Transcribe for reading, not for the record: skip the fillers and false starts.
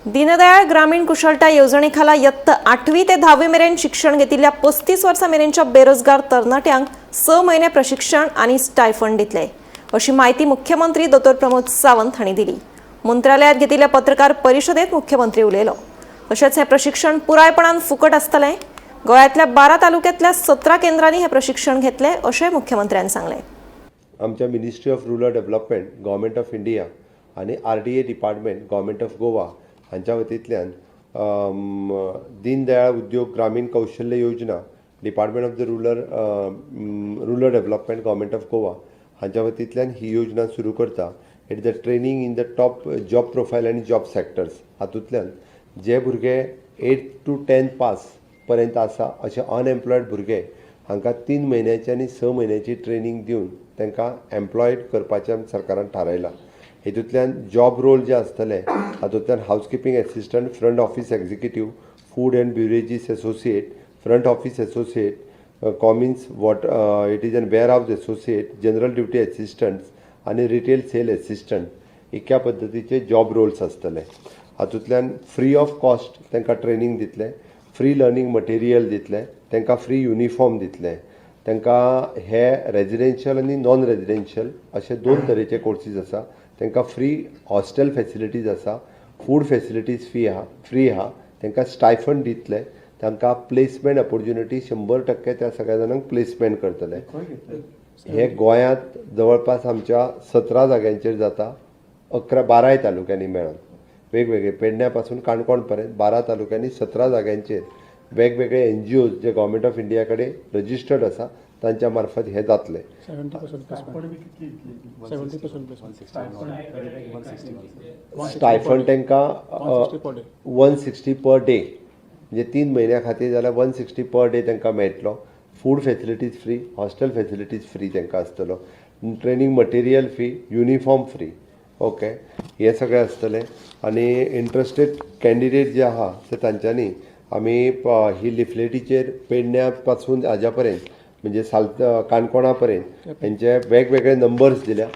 दीनदयाळ ग्रामीण कुशळता येवजणे खाला इयत्ता 8वी ते 10वी मेरेन शिक्षण घेतिल्ल्या 35 वर्सां मेरेनच्या बेरोजगार तरणाट्यांक 6 म्हयने प्रशिक्षण आनी स्टायफंड दितले, अशी म्हायती मुख्यमंत्री दोतोर प्रमोद सावंत हांणी दिली. मंत्रालयात घेतिल्ल्या पत्रकार परिशदेत मुख्यमंत्री उलयलो. तशेंच हें प्रशिक्षण पुरायपणान फुकट आसतलें. गोंयांतल्या 12 तालुक्यांतल्या 17 केंद्रांनी हें प्रशिक्षण घेतलें, अशें मुख्यमंत्र्यान सांगलें. आमच्या Ministry of Rural Development, Government of India आनी RDA Department, Government of Goa हांच्या वतींतल्यान दीनदयाळ उद्योग ग्रामीण कौशल्य योजना, Department of the Rural Development, Government of Goa हांच्या वतींतल्यान ही योजना सुरू करता. It is the training in the top job profile आनी जॉब सेक्टर्स. हातूंतल्यान जे भुरगे 8 टू 10 पास पर्यंत आसा, अशे अनएम्प्लॉयड भुरगे, हांकां 3 म्हयन्याची आनी 6 म्हयन्याची ट्रेनींग दिवन तांकां एम्प्लॉयड करपाचें सरकारान थारायलां. हेतूंतल्यान जॉब रोल जे आसतले, हातूंतल्यान housekeeping assistant, front office executive, food and beverages associate, front office associate, commis, what it is an warehouse associate, general duty assistants आनी रिटेल सेल एसिस्टंट, इतक्या पद्दतीचे जॉब रोल्स आसतले. हातूंतल्यान फ्री ऑफ कॉस्ट तांकां training दितले, free learning material दितले, तांकां free uniform दितले. तांकां हे रेजिडेन्शियल आनी नॉन रेजिडेन्शियल अशे दोन तरेचे कोर्सीस आसा. तांकां फ्री हॉस्टेल फेसिलिटीज आसा, फूड फेसिलिटीज फी आहा, फ्री आहा. तांकां स्टायफंड दितले. तांकां प्लेसमेंट ऑपॉर्च्युनिटी, 100% त्या सगळ्या जाणांक प्लेसमेंट करतले. हे गोंयांत जवळपास आमच्या 17 जाग्यांचेर जाता, 11 12य तालुक्यांनी मेळून वेगवेगळे, पेडण्या पासून काणकोण पर्यंत 12 तालुक्यांनी 17 जाग्यांचेर वेगवेगळे NGOs J government of India कडेन रजिस्टर्ड आसा, तांच्या मार्फत हे जातले. 70% placement, 70% placement. Stipend तांकां 160 per day. 160 per day, म्हणजे 3 म्हयन्या खातीर जाल्यार 160 पर डे तांकां मेळटलो. Food facilities free, hostel facilities free तांकां आसतलो, training material free, uniform free, okay, हें सगळें आसतलें. आनी इंट्रस्टेड कॅन्डिडेट जे आहा ते तांच्यांनी आमी ही लिफलेटीचेर पेडण्या पासून हाज्या पर्यंत, म्हणजे साल काणकोणा पर्यंत हेंचे वेगवेगळे नंबर्स दिल्या.